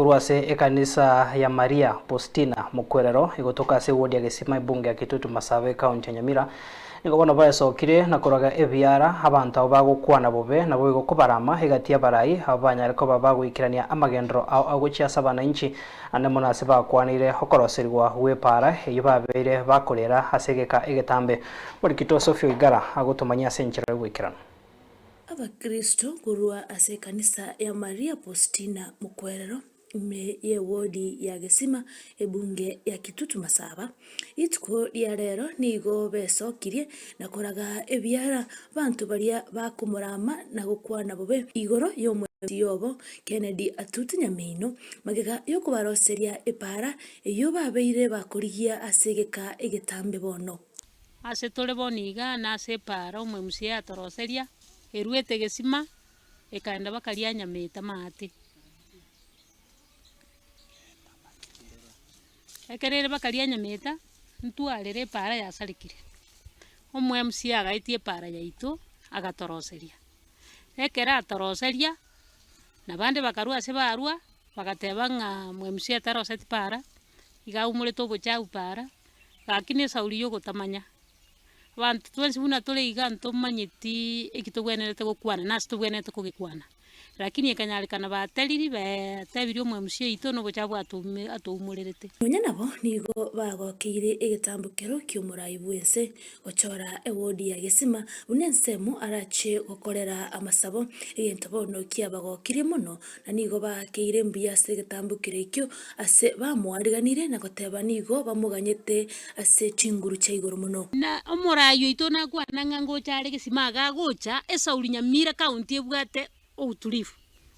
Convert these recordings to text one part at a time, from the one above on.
Korwa ase ekanisa ya Maria Postina Mokwerero egotoka ase ewodi ya Gesima ebunge ya Kitutu Masaba ekaunti ya Nyamira nigo bono baesokire na koraga ebiara abanto abwo bagokwana bobe naboigo kobarama egati y'abarai abwo banyare koba bagoikerania amagenderero ao agochia ase abananchi ande mono ase bakwaneire okoroserigwa gw'epaara eyio babeire bakorera ase egeka egetambe. Morikito Sophie Oigara agotomanyia ase enchera y'ogoikeranu. Abakristo korwa ase ekanisa ya Maria Postina Mokwerero, ime y'ewodi ya Gesima, ebunge ya Kitutu Masaba, rituko ria rero nigo besokirie na koraga ebiara abanto baria bakomorama na gokwana bobe igoro y'omwezi obo Kennedy Atuti Nyamino, magega y'okobaroseria epaara eyio babeire bakorigia ase egeka egetambe bono. Ase tore bono iga nase epaara omoemusia yatoroseria, eruete egesima, ekaenda bakaria nyamete amaate. Ekero ere bakaria nyameta, ntwarire epaara yasarekire, omoemusia agaetia epaara yaito, agatoroseria. Ekero atoroseria, na bande bakarwa ase barwa, bagateba ng'a omoemusia taroseti paara, iga aumorete obochafu paara. Gaki nesauri y'ogotamanya. Abanto twensi buna tore iga ntomanyeti eki tobwenerete gokwana na ase tobwenerete kogekwana. Lakini ekanyarekana bateriri beetebirie omwemusi oito na obochafu atoume atoumorerete. Nonya nabo nigo bagokeire egetambokero ki'omorai bw'ense gochora ewodi ya Gesima buna ensemo arache gokorera amasabo, egento bono kiabagokirie mono Na nigo baakeire mbuya ase egetambokero ekio, ase bamoariganirie na goteba nigo bamoganyete ase chinguru chia igoro mono. Na omoraai oito nakwana ng'a ngocha are gesima iga agocha, esauri Nyamira county ebwate outulivu,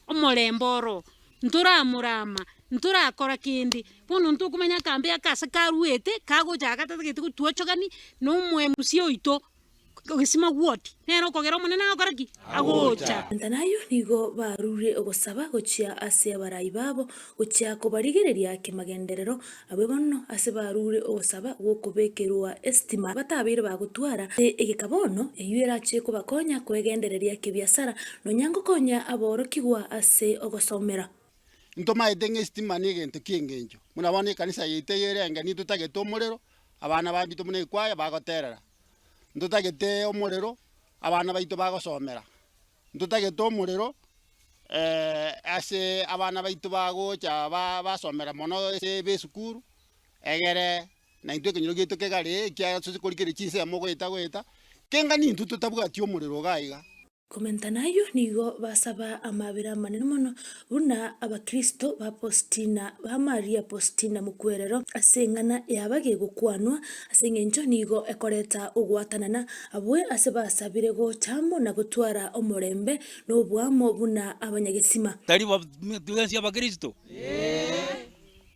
omorembe oro, ntoramorama, ntorakora kende, bono ntokomanya akambe aka ase karuete, kagocha iga gatagete gotwochogani, na omoemusia oito. Gesima ward, nere okogera Omonene agokora ki? Agocha. Nayo nigo barure ogosaba gochia ase abarai babo, gochia kobarigereria kemagenderero, abwe bono ase barure ogosaba gw'okobekerwa esitima batabeire bagotwara egeka bono, eyio erache kobakonya kwegendereria kebiasara, nonya ngokonya aborokigwa ase ogosomera. Ntomaete ng'a esitima negento ki'engencho, buna bono ekanisa yaito eye ere enke nitotagete omorero, abana bambito buna ekwaya bagoterera. Ntotagete omorero, abana baito bagosomera, ntotagete omorero ase abana baito bagocha ba basomera mono ase be esukuru, egere naintwe ekenyoro giaito kegare ekiagera tosi korigereria chinsemo goeta goeta, kenga nintwe totabwati omorero iga iga. Komenta nayio nigo basaba amabera amanene mono buna abakristo ba Postina ba Maria Postina Mokwerero ase eng'ana yaba gegokwanwa ase eng'encho nigo ekoreta ogwatanana abwe ase basabire gocha amo na gotwara omorembe na oboamo buna abanyagesima. Tari twensi abakristo?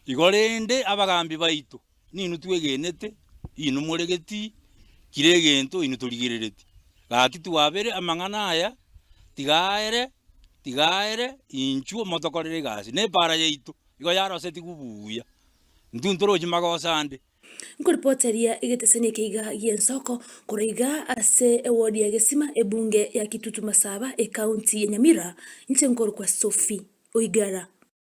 Igo rende abagambi baito Ninwe twegenete, inwe moregeti kira egento inwe torigerereti. Gaki twabere amang'ana aya, tiga aere, tiga aere, inchuo motokorere egasi. Na epaara yaito igo yarosetigwe buya, intwe ntorochi magoso ande. Nkoripoteria egetesani eke iga gi'ensoko korwa iga ase ewodi ya Gesima, ebunge ya Kitutu Masaba, ekaunti ya Nyamira, inche nkorokwa Sophie Oigara.